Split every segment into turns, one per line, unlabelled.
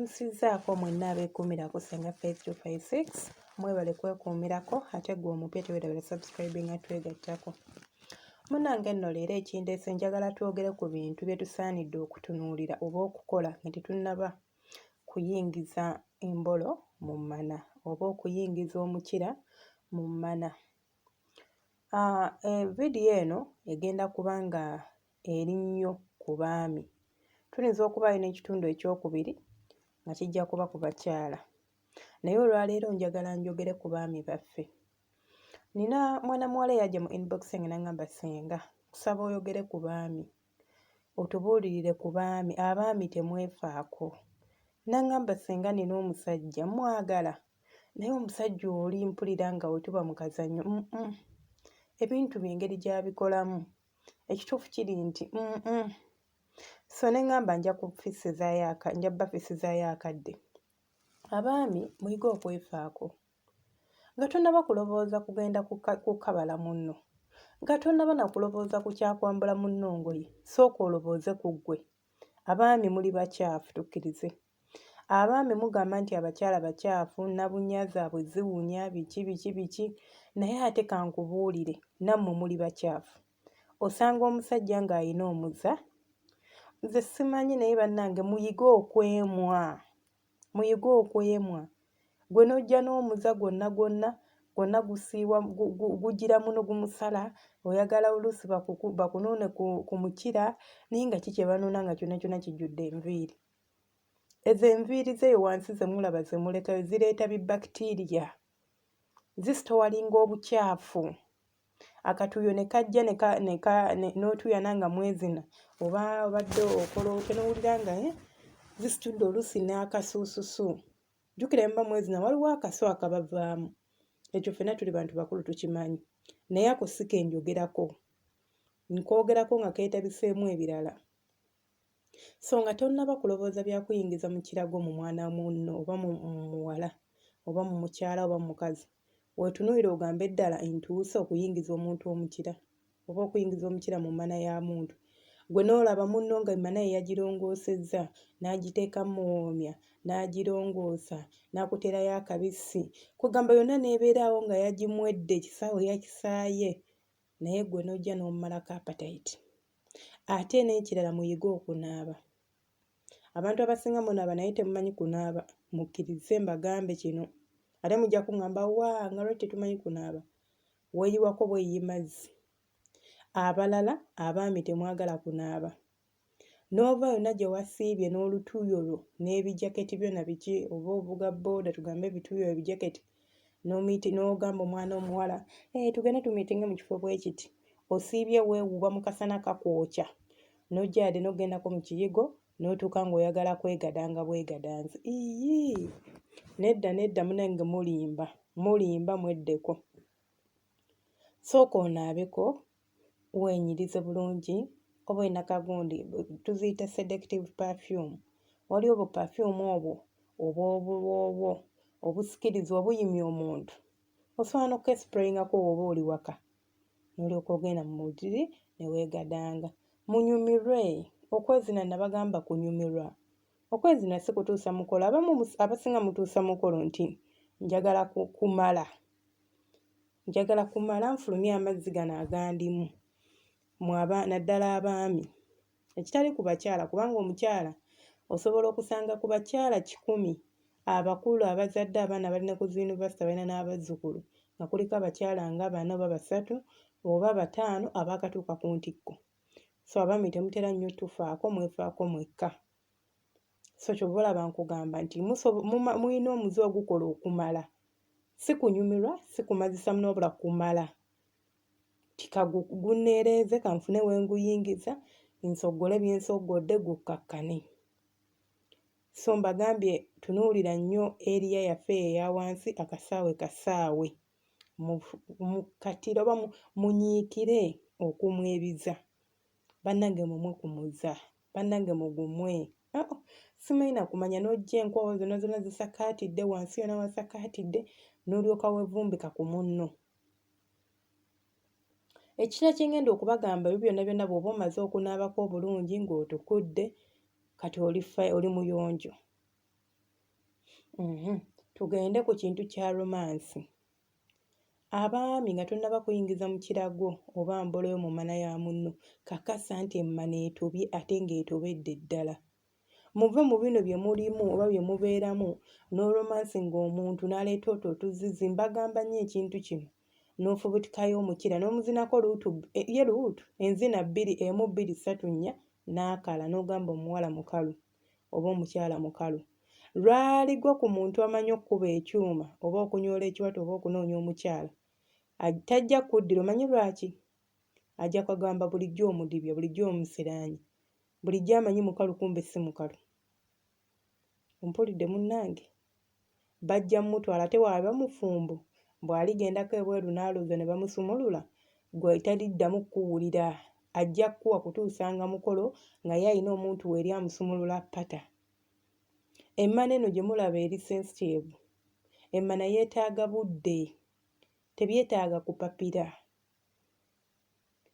Mbalamusizzaako mwenna abeekuumira ku Ssenga Faith 256, mwebale kwekuumirako ate ggwe omupya teweerabira subscribinga twegattako. Munnange nno leero ekindeese njagala twogere ku bintu bye tusaanidde okutunuulira oba okukola nga tetunnaba kuyingiza embolo mu mmana oba okuyingiza omukira mu mmana. Vidiyo eno egenda kuba nga eri nnyo ku baami. Tuyinza okubaayo n'ekitundu ekyokubiri nga kijja kuba ku bakyala. Naye olwaleero njagala njogere ku baami baffe. Nina mwana muwala eyajja mu inbox yange n'angamba ssenga nkusaba oyogere ku baami, otubuulirire ku baami, abaami temwefaako. N'angamba ssenga nina omusajja mmwagala naye omusajja oli mpulira nga bwe tuba mu kazannyo ebintu bye engeri gy'abikolamu ekituufu kiri nti So ne ŋŋamba nja kufissizaayo aka nja bbafissizaayo akadde. Abaami muyige okwefaako. Nga tonnaba kulowooza kugenda kukabala munno, nga tonnaba na kulowooza ku kya kwambula munno ngoye, sooka olowooze ku ggwe. Abaami muli bakyafu tukkirize. Abaami mugamba nti abakyala bakyafu, nnabunya zaabwe ziwunya biki biki biki naye ate kankubuulire nammwe muli bakyafu. Osanga omusajja ng'alina omuza, nze simanyi naye bannange muyige okwemwa, muyige okwemwa. Gwe n'ojja n'omuza gwonna gwonna, gwonna gusiiwa gugira muno gumusala, oyagala oluusi bakunuune ku mukira naye nga ki kye banuuna nga kyonna kyonna kijjudde enviiri. Ezo enviiri z'eyo wansi ze mulaba ze mulekayo zireeta bibakitiiriya, zisitowalinga obukyafu. Akatuuyo ne kajja n'otuuyana nga mwezina oba obadde okola otya n'owulira nga zisitudde oluusi n'akasuususu. Jjukira bwe muba mwezina waliwo akasu akabavaamu, ekyo ffenna tuli bantu bakulu tukimanyi naye ako si ke njogerako, nkoogerako nga keetabiseemu ebirala. So nga tonnaba kulowooza bya kuyingiza mu kirago mu mwana munno oba mu muwala oba mu mukyala oba mu mukazi, weetunuulire ogambe ddala ntuuse okuyingiza omuntu omukira oba okuyingiza omukira mu mmana ya muntu. Ggwe n'olaba munno nga emmana ye yagirongoosezza n'agiteekamu muwoomya n'agirongoosa n'akuteerayo akabisi, kwegamba yonna n'ebeera awo nga yagimwedde ekisaawe yakisaaye naye ggwe n'ojja n'omumalako apatayiti. Ate n'ekirala muyige okunaaba. Abantu abasinga munaaba naye temumanyi kunaaba. Mukkirize mbagambe kino. Ate mujja kuŋŋamba waa nga lwaki tetumanyi kunaaba. Weeyiwako bweyiyi mazzi. Abalala abaami temwagala kunaaba. N'ova yonna gye wasiibye n'olutuuyo lwo n'ebijaketi byo na biki oba ovuga bbooda tugambe ebituuyo ebijaketi n'omuyiti n'ogamba omwana omuwala eh, tugende tumiitinge mu kifo bwe kiti osiibye weewuuba mu kasana kakwokya n'ojja yadde n'okugendako mu kiyigo n'otuuka ng'oyagala kwegadanga bwegadanzi iyii nedda nedda munange mulimba mulimba mweddeko sooka onaabeko weenyirize bulungi oba olina kagundi tuziyita seductive perfume waliwo bu perfume obwo obw'obuwoowo obusikiriza obuyimya omuntu osobola n'okukesipureyingako w'oba oli waka n'olyoka ogenda mu buliri ne weegadanga. Munyumirwe, okwezina nabagamba kunyumirwa. Okwezina si kutuusa mukolo, abamu abasinga mutuusa mukolo nti njagala kumala, njagala kumala nfulumye amazzi gano agandimu mwe aba naddala abaami ekitali ku bakyala kubanga omukyala osobola okusanga ku bakyala kikumi abakulu abazadde abaana bali ne ku zi yunivasite balina n'abazzukulu nga kuliko abakyala nga bana oba basatu oba bataano abaakatuuka ku ntikko. So abaami temutera nnyo tufaako mwefaako mwekka. So kyova olaba nkugamba nti mulina omuze ogukola okumala si kunyumirwa si kumazisa muno wabula kumala nti kagunneereeze kanfune we nguyingiza nsoggole bye nsoggodde gukkakkane. So mbagambye tunuulira nnyo eriya yaffe eyo eya wansi akasaawe kasaawe mukkatire oba munyiikire okumwebiza. Bannange mumwe ku muza, bannange mugumwe. Oh, simanyi na kumanya n'ojja enkwawa zonna zonna zisakaatidde wansi yonna wasakaatidde n'olyoka weevumbika ku munno. Ekirala kye ngenda okubagamba ebyo byonna byonna bw'oba omaze okunaabako obulungi ng'otukudde kati oli oli muyonjo. Tugende ku kintu kya romance. Abaami nga tonnaba kuyingiza mukira gwo oba mbolo yo mu mmana ya munno, kakasa nti emmana etobye ate ng'etobedde ddala. Muve mu bino bye mulimu oba bye mubeeramu n'oromansinga omuntu n'aleeta otwo otuzzizi. Mbagamba nnyo ekintu kino n'ofubutikayo omukira n'omuzinako luutu ye luutu enzina bbiri emu bbiri ssatu nnya n'akala n'ogamba omuwala mukalu oba omukyala mukalu. Lwaligwa ku muntu amanyi okukuba ekyuma oba okunyoola ekiwato oba okunoonya omukyala tajja kukuddira omanyi lwaki? Ajja kugamba bulijjo omudibya bulijjo omusiraanyi bulijjo amanyi mukalu kumbe si mukalu. Ompulidde munnange? Bajja mutwala ate bw'aba mufumbo mbu aligendako ebweru n'aloza ne bamusumulula gwe taliddamu kukuwulira ajja kukuwa kutuusanga mukolo nga ye alina omuntu we eri amusumulula ppata. Emmana eno gye mulaba eri sensitive. Emmana yeetaaga budde, tebyetaaga kupapira.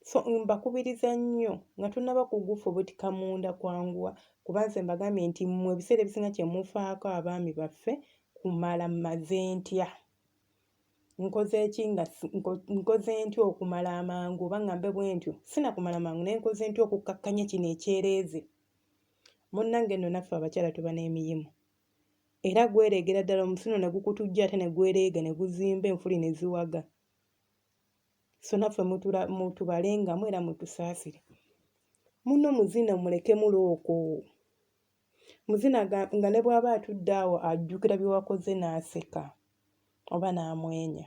So mbakubiriza nnyo nga tonnaba kugufubutika munda kwanguwa kuba nze mbagambye nti mmwe ebiseera ebisinga kye mufaako abaami baffe kumala mmaze ntya. Nkoze ki nga nkoze ntya okumala amangu oba ngambe bwe ntyo sinakumala mangu naye nkoze ntya okukkakkanya kino ekyereeze. Munnange nno naffe abakyala tuba n'emiyimu era gwereegera ddala omusino ne gukutujja ate ne gwereega ne guzimba enfuli ne ziwaga. So naffe mutubalengamu era mutusaasire. Munno muzina mulekemu looko. Muzina nga ne bw'aba atudde awo ajjukira bye wakoze n'aseka oba n'amwenya.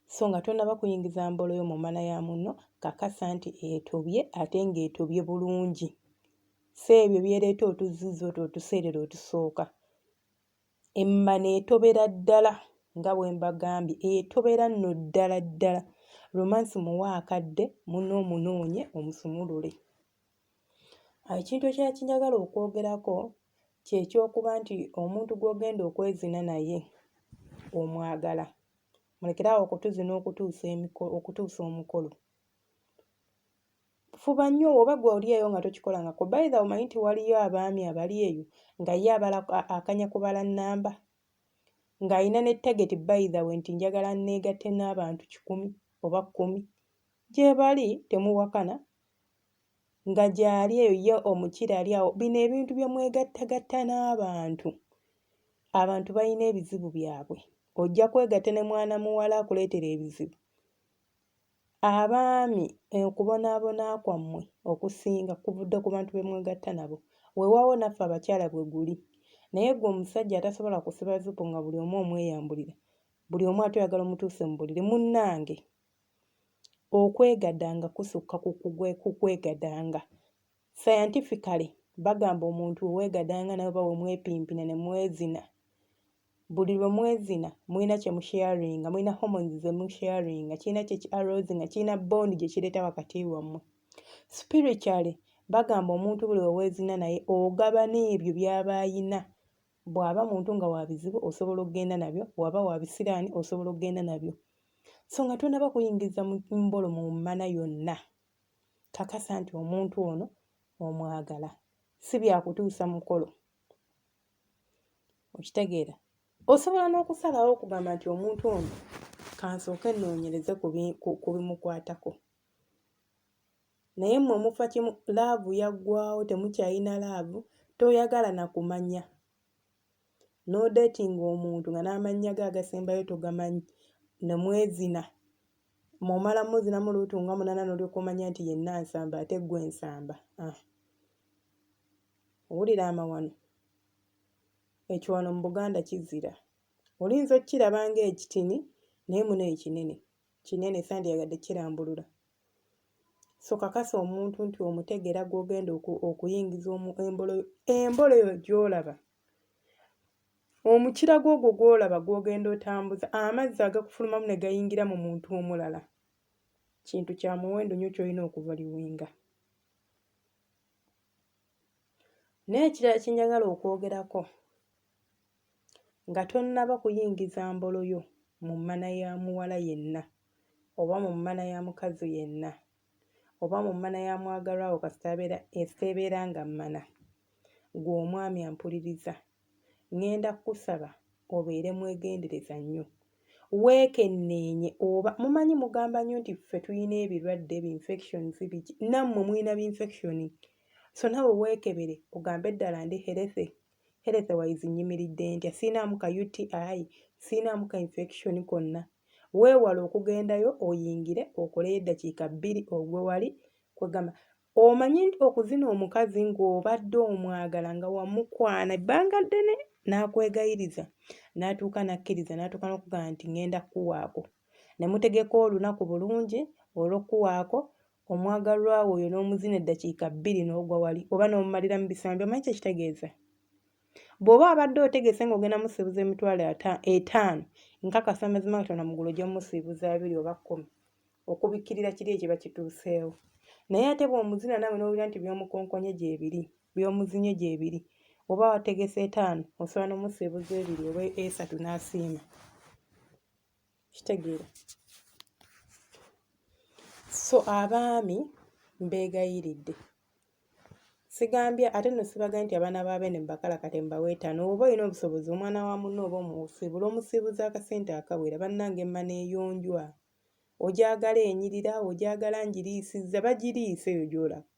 So nga tonnaba kuyingiza mbolo yo mu mmana ya munno, kakasa nti etobye ate ng'etobye bulungi. Si ebyo by'ereeta otuzzizi otwo otuseerera otusooka. Emmana etobera ddala nga bwe mbagambye, etobera nno ddala ddala. Romance muwe akadde munno omunoonye omusumulule. Ekintu ekirala kye njagala okwogerako kye ky'okuba nti omuntu gw'ogenda okwezina naye omwagala. Mulekere awo okutuzina okutuusa emiko okutuusa omukolo. Fuba nnyo oba ggwe oli eyo nga tokikolangako. By the way omanyi nti waliyo abaami abali eyo nga ye abala akanya kubala nnamba ng'alina ne target by the way nti njagala nneegatte n'abantu kikumi oba kkumi. Gyebali temuwakana nga gy'ali eyo ye omukira ali awo. Bino ebintu bye mwegattagatta n'abantu, abantu balina ebizibu byabwe. Ojja kwegatta ne mwana muwala akuleetere ebizibu. Abaami okubonaabona kwammwe okusinga kuvudde ku bantu be mwegatta nabo. Weewaawo naffe abakyala bwe guli. Naye ggwe omusajja atasobola kusiba zipu nga buli omu omweyambulira, buli omu ate oyagala omutuuse mu buliri, munnange okwegadanga kusukka ku kwegadanga. Scientifically bagamba omuntu weweegadanga naye oba wemwepimpina ne mwezina, buli lwe mwezina mulina kye musharinga, mulina hormones ze musharinga, kirina kye ki arousinga, kirina bond gye kireeta wakati wammwe. Spiritually bagamba omuntu buli lwe weezina naye ogabana ebyo by'aba ayina. Bw'aba muntu nga wa bizibu osobola okugenda nabyo, bw'aba wa bisiraani osobola okugenda nabyo. So nga tonnaba kuyingiza mbolo mu mmana yonna, kakasa nti omuntu ono omwagala. Si bya kutuusa mukolo. Okitegeera? Osobola n'okusalawo okugamba nti omuntu ono kansooke nnoonyereze ku bimukwatako. Naye mmwe mufa kimu laavu yaggwaawo temukyalina laavu toyagala na kumanya. N'odeetinga omuntu nga n'amannya ge agasembayo togamanyi ne mwezina. Mw'omala mmuzinamu luutu nga munaana n'olyoka omanya nti ye Nansamba ate ggwe Nsamba. Ah. Owulira amawano? Ekyo wano mu Buganda kizira. Olinza okkiraba ng'ekitini naye munaye kinene. Kinene sandyagadde kirambulula. So kakasa omuntu nti omutegeera gw'ogenda okuyingiza embolo yo embolo yo gy'olaba omukira gwo ogwo gw'olaba gw'ogenda otambuza amazzi agakufulumamu ne gayingira mu muntu omulala kintu kya muwendo nnyo ky'olina okuvaluwinga. N'ekirala kye njagala okwogerako nga tonnaba kuyingiza mbolo yo mu mmana ya muwala yenna oba mu mmana ya mukazi yenna oba mu mmana ya mwagalwa wo kasita abeera kasita ebeera nga mmana, ggwe omwami ampuliriza, Ŋŋenda kukusaba obeere mwegendereza nnyo. Weekenneenye oba mumanyi mugamba nnyo nti ffe tulina ebirwadde bi infections biki, nammwe mulina bi infection. So naawe weekebere ogambe ddala ndi healthy, healthy wise nnyimiridde ntya, sirinaamu ka UTI, sirinaamu ka infection konna. Weewale okugendayo oyingire okoleyo eddakiika bbiri ogwe wali kwegamba omanyi nti okuzina omukazi ng'obadde omwagala nga wamukwana ebbanga ddene n'akwegayiriza n'atuuka n'akkiriza n'atuuka n'okugamba nti ŋŋenda kukuwaako ne mutegeka olunaku bulungi olw'okukuwaako omwagalwa wo oyo n'omuzina eddakiika bbiri n'ogwa wali oba n'omumalira mu bisambi omanyi kye kitegeeza? Bw'oba wabadde otegese ng'ogenda musiibuza emitwalo etaano nkakasa amazima Katonda mu ggulu ojja mumusiibuza abiri oba kkumi. Okubikkirira kiri ekiba kituuseewo. Naye ate bw'omuzina naawe n'owulira nti by'omukonkonye gyebiri, by'omuzinye gyebiri, oba wategese etaano osobola n'omusiibuza ebiri oba esatu n'asiima. Kitegeera. So abaami mbeegayiridde Sigambye ate nno sibagambye nti abaana ba beene mubakalakate mubawe etaano woba olina obusobozi omwana wa munno oba omusiibula omusiibuza akasente akawera bannange emmana eyonjwa ogyagala enyirira ogyagala ngiriisizza bagiriisa eyo gy'olaba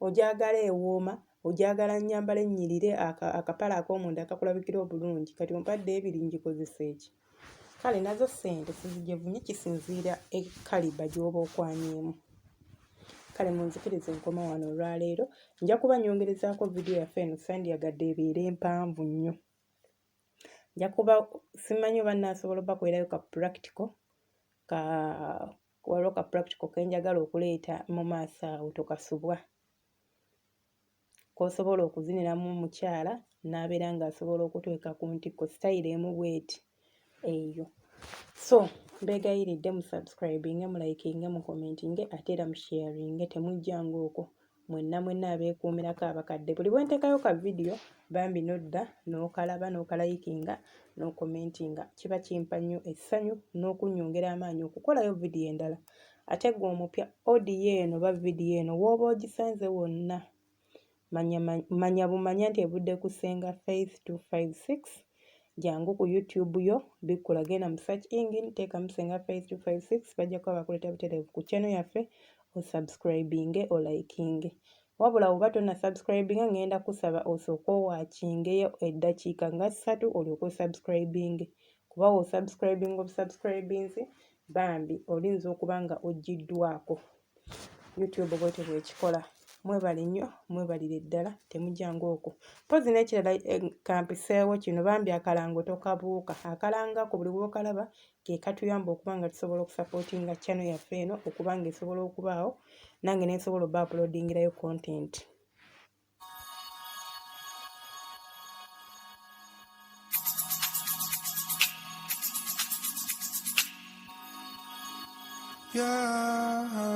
ogyagala ewooma ogyagala nnyambale nnyirire akapale ak'omunda akakulabikira obulungi kati ompadde ebiri ngikozese ki? Kale nazo ssente sizijevumye kisinziira ekaliba gy'oba okwanyeemu. Kale munzikirize nkoma wano olwaleero. Nja kuba nyongerezaako vidiyo yaffe eno sandyagadde ebeere mpanvu nnyo. Nja kuba simanyi oba naasobola obakolerayo ka practical ka waliwo ka practical ke njagala okuleeta mu maaso awo tokasubwa. K'osobola okuziniramu omukyala n'abeera ng'asobola okutuuka ku ntikko sitayiro emu bw'eti eyo. So mbeegayiridde mu subscribinge, mu likinge, mu commentinge ate era mu sharinge temujjanga okwo mwenna mwenna abeekuumirako abakadde. Buli bwe nteekayo ka vidiyo bambi n'odda n'okalaba n'okalayikinga n'okomentinga kiba kimpa nnyo essanyu n'okunnyongera amaanyi okukolayo vidiyo endala. Ate ggwe omupya audio eno oba vidiyo eno w'oba ogisanze wonna manya manya bumanya nti evudde ku Ssenga Faith 256 jangu ku YouTube yo bikkula genda mu search engine teekamu Ssenga Faith 256 bajja kuba bakuleeta butereevu ku channel yaffe osubscribinge olikinge wabula oba tonna subscribinga ngenda kusaba osooke owakingeyo eddakiika nga ssatu olyoke osubscribinge kuba wosubscribinga obusubscribinzi bambi olinza okuba nga ojjiddwako YouTube bwetyo bwekikola. Mwebale nnyo mwebalire ddala temujjanga okwo. Mpozi n'ekirala eh, kampiseewo kino bambi akalango tokabuuka. Akalango ako buli lw'okalaba ke katuyamba okuba nga tusobola okusapootinga channel yaffe eno okuba nga esobola okubaawo nange ne nsobola obba uploadingirayo content.
Yeah.